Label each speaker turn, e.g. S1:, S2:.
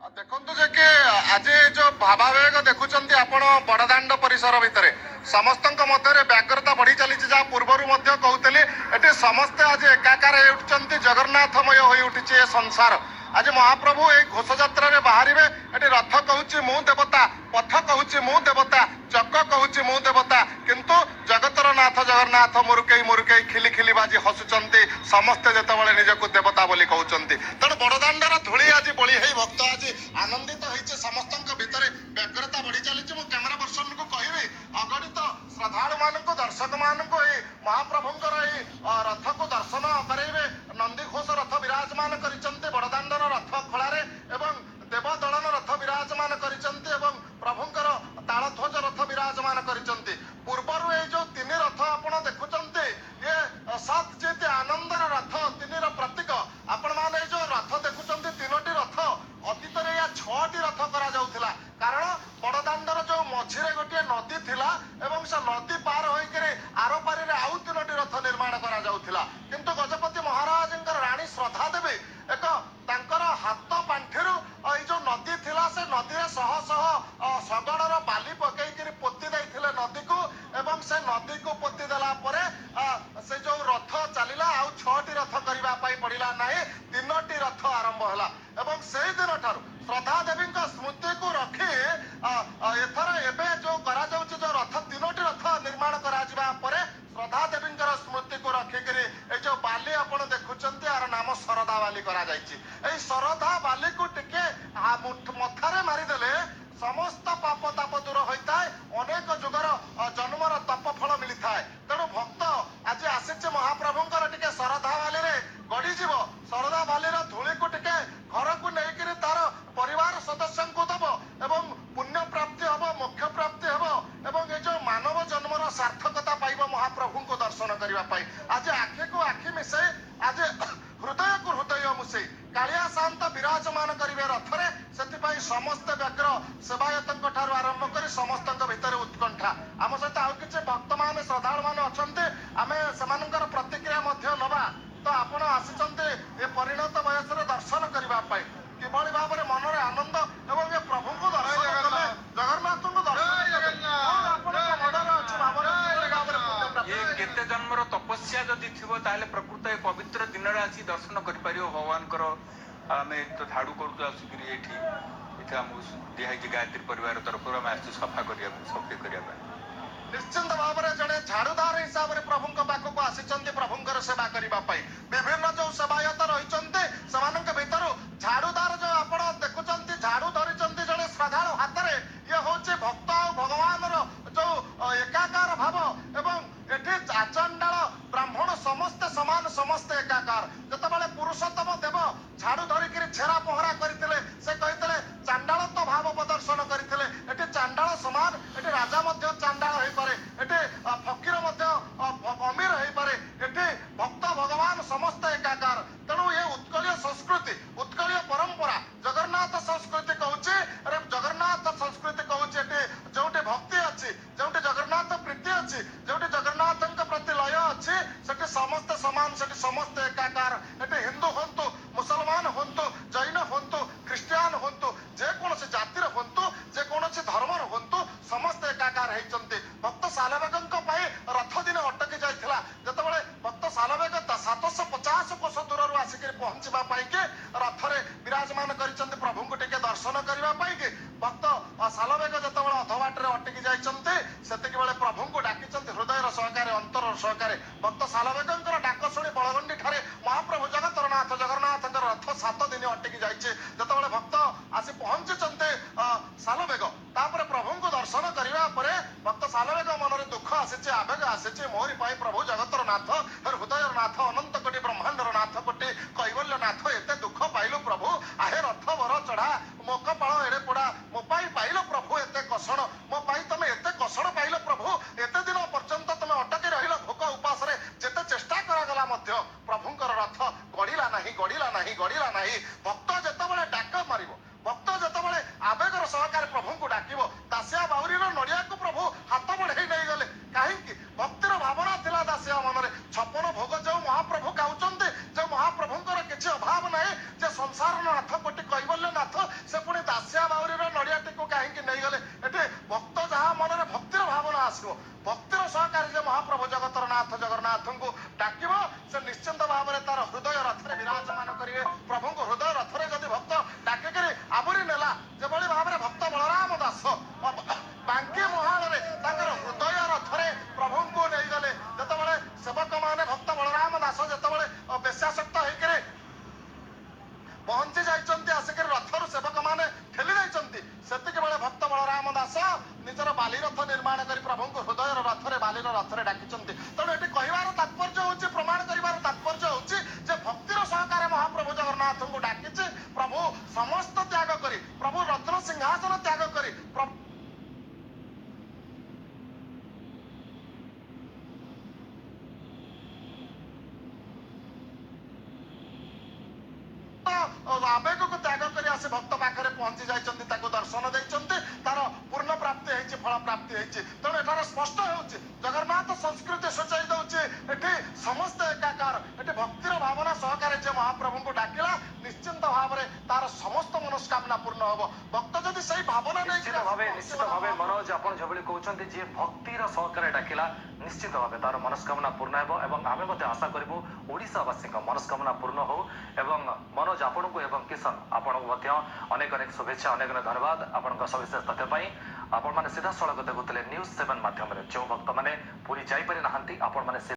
S1: ଦେଖନ୍ତୁ ଯେ କି ଆଜି ଯୋଉ ଭାବାବେଗ ଦେଖୁଛନ୍ତି ଆପଣ ବଡ଼ଦାଣ୍ଡ ପରିସର ଭିତରେ, ସମସ୍ତଙ୍କ ମଧ୍ୟରେ ବ୍ୟାଗ୍ରତା ବଢି ଚାଲିଛି। ଯାହା ପୂର୍ବରୁ ମଧ୍ୟ କହୁଥିଲି, ଏଠି ସମସ୍ତେ ଆଜି ଏକାକାର ହେଇ ଉଠିଛନ୍ତି, ଜଗନ୍ନାଥମୟ ହୋଇ ଉଠିଛି ଏ ସଂସାର। ଆଜି ମହାପ୍ରଭୁ ଏଇ ଘୋଷଯାତ୍ରାରେ ବାହାରିବେ। ଏଠି ରଥ କହୁଛି ମୁଁ ଦେବତା, ପଥ କହୁଛି ମୁଁ ଦେବତା, ଚକ କହୁଛି ମୁଁ ଦେବତା, କିନ୍ତୁ ଜଗତର ନାଥ ଜଗନ୍ନାଥ ମୁରୁକେଇ ମୁରୁକେଇ ଖିଲି ଖିଲି ବାଜି ହସୁଛନ୍ତି ସମସ୍ତେ ଯେତେବେଳେ ନିଜକୁ ଦେବତା ବୋଲି କହୁଛନ୍ତି। ତେଣୁ ବଡ଼ଦାଣ୍ଡର ଧୂଳି ଆଜି ବୋଳି ହେଇ ଭକ୍ତ ଆଜି ଆନନ୍ଦିତ ହେଇଛି, ସମସ୍ତଙ୍କ ଭିତରେ ବ୍ୟଗ୍ରତା ବଢି ଚାଲିଛି। ମୁଁ କ୍ୟାମେରା ପର୍ସନକୁ କହିବି, ଅଗଣିତ ଶ୍ରଦ୍ଧାଳୁ ମାନଙ୍କୁ, ଦର୍ଶକ ମାନଙ୍କୁ ଏଇ ମହାପ୍ରଭୁଙ୍କର ଏଇ ରଥକୁ ଦର୍ଶନ କରେଇବେ। ନନ୍ଦିଘୋଷ ରଥ ବିରାଜମାନ କରିଛନ୍ତି ବଡ଼ଦାଣ୍ଡର ରଥ ଖଳାରେ, ଏବଂ ଦେବଦଳନ ରଥ ବିରାଜମାନ କରିଛନ୍ତି, ଏବଂ ପ୍ରଭୁଙ୍କର ତାଳଧ୍ୱଜ ରଥ ବିରାଜମାନ କରିଛନ୍ତି। ପୂର୍ବରୁ ଏଇ ଯୋଉ ତିନି ରଥ ଆପଣ ଦେଖୁଛନ୍ତି, ଇଏ ସତ୍ ଚିତ୍ ଆନନ୍ଦର ରଥ ତିନିର ପ୍ରତୀକ। ଆପଣମାନେ ଏଇ ଯୋଉ ରଥ ଦେଖୁଛନ୍ତି ତିନୋଟି ରଥ, ଅତୀତରେ ଏହା 6ଟି ରଥ କରାଯାଉଥିଲା, କାରଣ ବଡ଼ଦାଣ୍ଡର ଯୋଉ ମଝିରେ ଗୋଟିଏ ନଦୀ ଥିଲା ଏବଂ ସେ ନଦୀ ପାର ହୋଇକରି ଆରପାରିରେ ଆଉ 3ଟି ରଥ ନିର୍ମାଣ କରାଯାଉଥିଲା। କିନ୍ତୁ ଗଜପତି ମହାରାଜଙ୍କର ରାଣୀ ଶ୍ରଦ୍ଧା ଦେବୀ ଏକ ତାଙ୍କର ହାତ ପାଣ୍ଠିରୁ ଏଇ ଯୋଉ ନଦୀ ଥିଲା ସେ ନଦୀରେ ଶହ ଶହ ଶଗଡ଼ର ବାଲି ପକେଇକିରି ପୋତି ଦେଇଥିଲେ ନଦୀକୁ, ଏବଂ ସେ ନଦୀକୁ ପୋତି ଦେଲା ପରେ ସେ ଯୋଉ ରଥ ଚାଲିଲା, ଆଉ 6ଟି ରଥ କରିବା ପାଇଁ ପଡିଲା ନାହିଁ, 3ଟି ରଥ ଆରମ୍ଭ ହେଲା। ଏବଂ ସେଇ ଦିନ ଠାରୁ ଶ୍ରଦ୍ଧା ଦେବୀଙ୍କ ସ୍ମୃତିକୁ ରଖି ଏଥର ଏବେ ଯୋଉ କରାଯାଉଛି ଯୋଉ ରଥ, 3ଟି ରଥ ନିର୍ମାଣ କରାଯିବା ପରେ ଶ୍ରଦ୍ଧା ଦେବୀଙ୍କର ସ୍ମୃତିକୁ ରଖିକିରି ଏଇ ଯୋଉ ବାଲି ଆପଣ ଦେଖୁଛନ୍ତି, ଆର ନାମ ଶରଧା ବାଲି କରାଯାଇଛି। ଏଇ ଶରଧା ବାଲିକୁ ଟିକେ ମଥାରେ ମାରିଦେଲେ ସମସ୍ତ ପାପ ତାପ ଦୂର ହୋଇଥାଏ, ଅନେକ ଯୁଗର ଜନ୍ମର ତପ ଫଳ ମିଳିଥାଏ। ତେଣୁ ଭକ୍ତ ଆଜି ଆସିଛି ମହାପ୍ରଭୁଙ୍କର ଟିକେ ଶରଧା ବାଲିରେ ଗଡିଯିବ, ଶରଧା ବାଲିର ଧୂଳିକୁ ଟିକେ ଘରକୁ ନେଇକିରି ତାର ପରିବାର ସଦସ୍ୟଙ୍କୁ ଦବ ଏବଂ ପୁଣ୍ୟ ପ୍ରାପ୍ତି ହବ, ମୋକ୍ଷ ପ୍ରାପ୍ତି ହେବ, ଏବଂ ଏ ଯୋଉ ମାନବ ଜନ୍ମର ସାର୍ଥକତା ପାଇବ ମହାପ୍ରଭୁଙ୍କୁ ଦର୍ଶନ କରିବା ପାଇଁ। ଆଜି ଆଖିକୁ ଆଖି ମିଶେଇ, ଆଜି ହୃଦୟକୁ ହୃଦୟ ମିଶେଇ କାଳିଆ ସାଆନ୍ତ ବିରାଜମାନ କରିବେ ରଥରେ। ସେଥିପାଇଁ ସମସ୍ତେ ବ୍ୟଗ୍ର, ସେବାୟତଙ୍କ ଠାରୁ ଆରମ୍ଭ କରି ସମସ୍ତଙ୍କ ଭିତରେ ଉତ୍କଣ୍ଠା। ଆମ ସହିତ ଆଉ କିଛି ଭକ୍ତମାନେ, ଶ୍ରଦ୍ଧାଳୁ ମାନେ ଅଛନ୍ତି, ଆମେ ସେମାନଙ୍କର ପ୍ରତିକ୍ରିୟା ମଧ୍ୟ ନବା। ତ ଆପଣ ଆସିଛନ୍ତି ଏ ପରିଣତ ବୟସରେ ଦର୍ଶନ କରିବା ପାଇଁ, କିଭଳି ଭାବରେ ମନରେ ଆନନ୍ଦ ଏବଂ ଏ ପ୍ରଭୁଙ୍କୁ ଦର୍ଶନ କଲେ, ଜଗନ୍ନାଥଙ୍କୁ ଦର୍ଶନ କଲେ, କଣ ଆପଣଙ୍କ ମନରେ ଅଛି ଭାବନା, କିଭଳି ଭାବରେ ପୁଣ୍ୟ ପ୍ରାପ୍ତି?
S2: ଇଏ କେତେ ଜନ୍ମର ତପସ୍ୟା ଯଦି ଥିବ ତାହେଲେ ପ୍ରକୃତ ଏ ପବିତ୍ର ଦିନରେ ଆସି ଦର୍ଶନ କରିପାରିବ ଭଗବାନଙ୍କର। ଆମେ ତ ଝାଡୁ କରୁଛୁ ଆସିକିରି ଏଠି, ଏଠି ଆମକୁ ଦିଆହେଇଛି ଗାୟତ୍ରୀ ପରିବାର ତରଫରୁ, ଆମେ ଆସିଛୁ ସଫା କରିବା ପାଇଁ, ସଫେଇ କରିବା ପାଇଁ।
S1: ନିଶ୍ଚିନ୍ତ ଭାବରେ ଜଣେ ଝାଡୁଦାର ହିସାବରେ ପ୍ରଭୁଙ୍କ ପାଖକୁ ଆସିଛନ୍ତି ପ୍ରଭୁଙ୍କର ସେବା କରିବା ପାଇଁ। ବିଭିନ୍ନ ଯୋଉ ସେବାୟତ ରହିଛନ୍ତି ସେମାନଙ୍କ ଭିତରୁ ଝାଡୁଦାର ଯୋଉ ଆପଣ ଦେଖୁଛନ୍ତି ଝାଡୁ ଧରିଛନ୍ତି ଜଣେ ଶ୍ରଦ୍ଧାଳୁ ହାତରେ, ଇଏ ହଉଛି ଭକ୍ତ ଆଉ ଭଗବାନର ଯୋଉ ଏକାକାର ଭାବ। ଏବଂ ଏଠି ଆଚଣ୍ଡାଳ ବ୍ରାହ୍ମଣ ସମସ୍ତେ ସମାନ, ସମସ୍ତେ ଏକାକାର। ଯେତେବେଳେ ପୁରୁଷୋତ୍ତମ ଦେବ ଝାଡୁ ଧରିକିରି ଛେରା ପହଁରା କରିଥିଲେ, ସେ କହିଥିଲେ ଚାଣ୍ଡାଳତ୍ୱ ଭାବ ପ୍ରଦର୍ଶନ କରିଥିଲେ। ଏଠି ଚାଣ୍ଡାଳ ସମାନ, ଏଠି ରାଜା ମଧ୍ୟ ଚାଣ୍ଡାଳ ହେଇପାରେ, ଏଠି ଫକୀର ମଧ୍ୟ ଅମୀର ହେଇପାରେ, ଏଠି ଭକ୍ତ ଭଗବାନ ସମସ୍ତେ ଏକାକାର। ତେଣୁ ଏ ଉତ୍କଳୀୟ ସଂସ୍କୃତି, ଉତ୍କଳୀୟ ପରମ୍ପରା, ଜଗନ୍ନାଥ ସଂସ୍କୃତି କହୁଛି, ଜଗନ୍ନାଥ ସଂସ୍କୃତି କହୁଛି ଏଠି ଯୋଉଠି ଭକ୍ତି ଅଛି, ଯୋଉଠି ଜଗନ୍ନାଥ ପ୍ରୀତି ଅଛି, ଯୋଉଠି ଜଗନ୍ନାଥଙ୍କ ପ୍ରତି ଲୟ ଅଛି, ସେଠି ସମସ୍ତେ ସମାନ, ସେଠି ସମସ୍ତେ ଏକାକାର। ଏଠି ହିନ୍ଦୁ ହୁଅନ୍ତୁ, ମୁସଲମାନ ହୁଅନ୍ତୁ, ଜୈନ ହୁଅନ୍ତୁ, ଖ୍ରୀଷ୍ଟିଆନ ହୁଅନ୍ତୁ, ଯେକୌଣସି ଜାତିର ହୁଅନ୍ତୁ, ଯେକୌଣସି ଧର୍ମର ହୁଅନ୍ତୁ, ସମସ୍ତେ ଏକାକାର ହେଇଛନ୍ତି। ଭକ୍ତ ସାଲବେଗଙ୍କ ପାଇଁ ରଥ ଦିନ ଅଟକି ଯାଇଥିଲା, ଯେତେବେଳେ ଭକ୍ତ ସାଲବେଗ 750 କୋଶ ଦୂରରୁ ଆସିକିରି ପହଞ୍ଚିବା ପାଇଁ କି ରଥରେ ବିରାଜମାନ କରିଛନ୍ତି ପ୍ରଭୁଙ୍କୁ ଟିକେ ଦର୍ଶନ କରିବା ପାଇଁ କି। ଭକ୍ତ ସାଲବେଗ ଯେତେବେଳେ ଅଧ ବାଟରେ ଅଟକି ଯାଇଛନ୍ତି, ସେତିକି ବେଳେ ପ୍ରଭୁଙ୍କୁ ଡାକିଛନ୍ତି ହୃଦୟର ସହକାରେ, ଅନ୍ତରର ସହକାରେ। ଭକ୍ତ ସାଲବେଗଙ୍କର ଡାକ ଶୁଣି ବଳଗଣ୍ଡି ଠାରେ ମହାପ୍ରଭୁ ଜଗତର ନାଥ ଜଗନ୍ନାଥଙ୍କର ରଥ 7 ଦିନ ଅଟକି ଯାଇଛି। ଯେତେବେଳେ ଭକ୍ତ ଆସି ପହଞ୍ଚିଛନ୍ତି ସାଲବେଗ, ତାପରେ ପ୍ରଭୁଙ୍କୁ ଦର୍ଶନ କରିବା ପରେ ଭକ୍ତ ସାଲବେଗ ମନରେ ଦୁଃଖ ଆସିଛି, ଆବେଗ ଆସିଛି, ମୋରି ପାଇଁ ପ୍ରଭୁ ଜଗତର ନାଥ, ହୃଦୟର ନାଥ, ଅନନ୍ତ କୋଟି ବ୍ରହ୍ମାଣ୍ଡର ନାଥ କୋଟି କୈବଲ୍ୟ ନାଥ, ଏତେ ଦୁଃଖ ପାଇଲୁ ପ୍ରଭୁ, ଆହେ ରଥ ବର ଚଢା ମୋ କପାଳ ଏଡ଼େ ପୋଡା, ମୋ ପାଇଁ ପାଇଲ ପ୍ରଭୁ ଏତେ କଷଣ, ମୋ ପାଇଁ ତମେ ଏତେ କଷଣ ପାଇଲ ପ୍ରଭୁ, ଏତେ ଦିନ ପର୍ଯ୍ୟନ୍ତ ତମେ ଅଟକି ରହିଲ ଭୋକ ଉପାସରେ, ଯେତେ ଚେଷ୍ଟା କରାଗଲା ମଧ୍ୟ ପ୍ରଭୁଙ୍କର ରଥ ଗଡ଼ିଲା ନାହିଁ, ଗଡ଼ିଲା ନାହିଁ, ଗଡ଼ିଲା ନାହିଁ। ଭକ୍ତ ଯେତେବେଳେ ଡାକ ମାରିବ, ଭକ୍ତ ଯେତେବେଳେ ଆବେଗର ସହକାରେ ପ୍ରଭୁଙ୍କୁ ଡାକିବ, ଦାସିଆ ବାଉରୀର ନଡିଆକୁ ପ୍ରଭୁ ହାତ ବଢେଇ ନେଇଗଲେ। କାହିଁକି? ଭକ୍ତିର ଭାବନା ଥିଲା ଦାସିଆ ମନରେ। 56 ଭୋଗ ଯୋଉ ମହାପ୍ରଭୁ ଯାଇଛନ୍ତି, ଆସିକରି ରଥରୁ ସେବକମାନେ ଠେଲି ଦେଇଛନ୍ତି, ସେତିକି ବେଳେ ଭକ୍ତ ବଳରାମ ଦାସ ନିଜର ବାଲି ରଥ ନିର୍ମାଣ କରି ପ୍ରଭୁଙ୍କୁ ହୃଦୟର ରଥରେ, ବାଲିର ରଥରେ ଡାକିଛନ୍ତି। ତେଣୁ ଏଠି କହିବାର ତାତ୍ପର୍ଯ୍ୟ ହଉଛି, ପ୍ରମାଣ କରିବାର ତାତ୍ପର୍ଯ୍ୟ ହଉଛି ଯେ ଭକ୍ତିର ସହକାରେ ମହାପ୍ରଭୁ ଜଗନ୍ନାଥଙ୍କୁ ଡାକିଛି, ପ୍ରଭୁ ସମସ୍ତ ତ୍ୟାଗ କରି, ପ୍ରଭୁ ରତ୍ନ ସିଂହାସନ ତ୍ୟାଗ କରି, ଆବେଗକୁ ତ୍ୟାଗ କରି ଆସି ଭକ୍ତ ପାଖରେ ପହଞ୍ଚି ଯାଇଛନ୍ତି, ତାକୁ ଦର୍ଶନ ଦେଇଛନ୍ତି, ତାର ପୂର୍ଣ୍ଣ ପ୍ରାପ୍ତି ହେଇଛି, ଫଳ ପ୍ରାପ୍ତି ହେଇଛି। ତେଣୁ ଏଠାରେ ସ୍ପଷ୍ଟ ହେଉଛି, ଜଗନ୍ନାଥ ସଂସ୍କୃତି ସୂଚାଇ ଦଉଛି ଏଠି ସମସ୍ତେ ଏକାକାର। ଏଠି ଭକ୍ତିର ଭାବନା ସହକାରେ ଯେ ମହାପ୍ରଭୁଙ୍କୁ ଡାକିଲା, ନିଶ୍ଚିନ୍ତ ଭାବରେ ତାର ସମସ୍ତ ମନସ୍କାମନା ପୂର୍ଣ୍ଣ ହବ। ଭକ୍ତ ଯଦି ସେଇ ଭାବନା ନେଇକି,
S3: ନିଶ୍ଚିତ ଭାବେ ମନୋଜ, ଆପଣ ଯେଭଳି କହୁଛନ୍ତି, ଯିଏ ଭକ୍ତିର ସହକାରେ ଡାକିଲା ନିଶ୍ଚିତ ଭାବେ ତାର ମନସ୍କାମନା ପୂର୍ଣ୍ଣ ହେବ, ଏବଂ ଆମେ ମଧ୍ୟ ଆଶା କରିବୁ ଓଡ଼ିଶାବାସୀଙ୍କ ମନସ୍କାମନା ପୂର୍ଣ୍ଣ ହଉ। ଏବଂ ମନୋଜ, ଆପଣଙ୍କୁ ଏବଂ କିଶନ ଆପଣଙ୍କୁ ମଧ୍ୟ ଅନେକ ଅନେକ ଶୁଭେଚ୍ଛା, ଅନେକ ଅନେକ ଧନ୍ୟବାଦ ଆପଣଙ୍କ ସବିଶେଷ ତଥ୍ୟ ପାଇଁ। ଆପଣମାନେ ସିଧାସଳଖ ଦେଖୁଥିଲେ ନ୍ୟୁଜ୍ 7 ମାଧ୍ୟମରେ। ଯେଉଁ ଭକ୍ତମାନେ ପୁରୀ ଯାଇପାରି ନାହାନ୍ତି, ଆପଣମାନେ